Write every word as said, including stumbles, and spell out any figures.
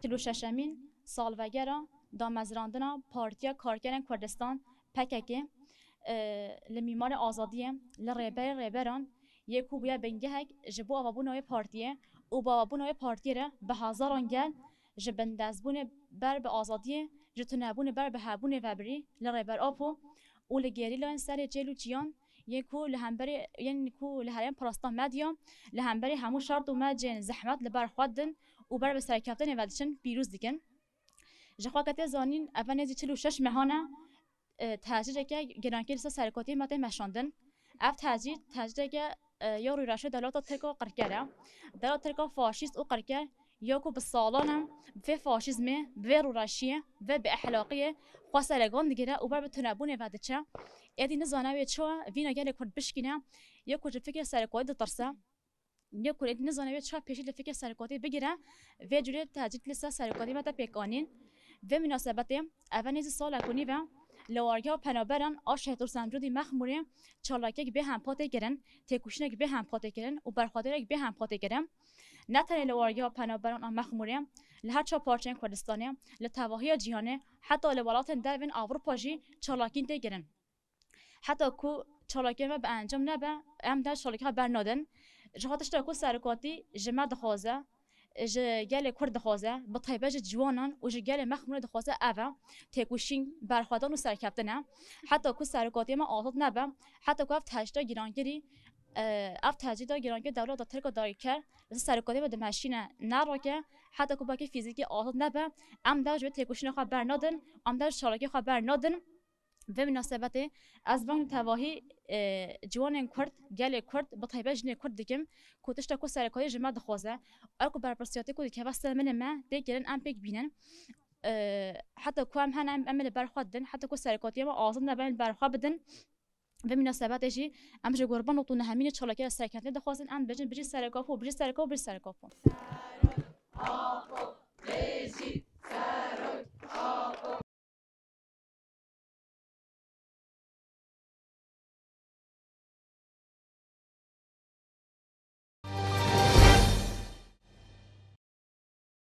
Çil û şeşemîn salvegera damezrandina Partiya Karkerên Kurdistan, P K K, e, li Mîmarê Azadiyê, li Rêberê Rêberan yê ku bûye bingehek ji bo avabûna wê partiyê û bi avabûna wê partiyê re bi hezaran gel ji bindestbûnê ber bi azadiyê, ji tunebûnê ber bi hebûnê vebirî li Rêber Apo û li gerîlayên serê çêl û çiyan yên ku li hemberî, yên ku li herêm parastina medya li hemberî hemû şert û mecên zehmet li ber xwe didin û ber bi serkeftinê ve diçin, pîroz dikin. Ji xwe ke tê zanîn, eve nêzî çil û şeş mehan e, e, tecrîdeke giranker li ser serokatiyê me tê meşandin. Ev tecrîd, tecrîdeke, e, ya rûyraşê dewleta Tirk a qirker e. Dewleta Tirk a faşîst û qirker ya ku bi salan e bi vê faşîzmê, bi vê rûyraşiyê, bi vê bêexlaqiyê xwe seregan digire û ber bi tunebûnê ve diçe. Êdî nizane wê çawa vîna gelê Kurd bişkîne, ya ku ji fikê serokatî ditirse, ya ku êdî nizane wê çawa pêşî li fikê serokatî bigire, vê cûrê tecrîd li ser serokatî me tê pêk anîn. Vê minasebetê, eve nêzî salek û nîv e, li wargeha penaberan a Şehîd Rûstem Cûdî Mexmûrê çalakiyek bêhempa tê kirin, têkoşînek bêhempa tê kirin û berxwedêrek bêhempa tê kirin. Ne tenê li wargeha penaberan a Mexmûrê, li her çar parçeyên Kurdistanê, li tevahiya cîhanê, heta li welatên dervên Ewropa jî çalakiyên tê kirin. Heta ku çalakiyên me bi encam nebe, em dest çalakî xwe bernadin. Ji xwe tişta ku serokatî ji me dixwaze, ji gelê Kurd dixwaze, bi taybet ji ciwanan û ji gelê Mexmûrê dixwaze ev e, têkoşîn, berxwedan û serkeftin e. Heta ku serokatiyê me azad nebe, heta ku ev tecrîda gîrangirî, e, ev tecrîda gîrangirî dewleta Tirk a dagirker li ser serokatiyê me dimeşîne, nerake, heta ku belkî fîzîkî azad nebe, em dest ji wê têkoşîna xwe bernadin, em dest ji çalakiyê xwe bernadin. Vê minasebetê ez bang li tevahî, e, ciwanên Kurd, gelê Kurd, bi taybet jinê Kurd dikim ku tişta ku serokatî ji me dixwaze, ew ku berpirsiyatê ku dikeve ser milê me tê kirin, em pêk bînin. E, heta ku em hene, em, em ê li ber xwe didin, heta ku serokatiya me azad nebe, em li ber xwe bidin. Vê minasebetê jî em ji gor bin nod û nehemînê çalakiya serkeftinê dixwazin, em dibêjin: Bijî Serok Apo, bijî Serok Apo, bijî Serok Apo.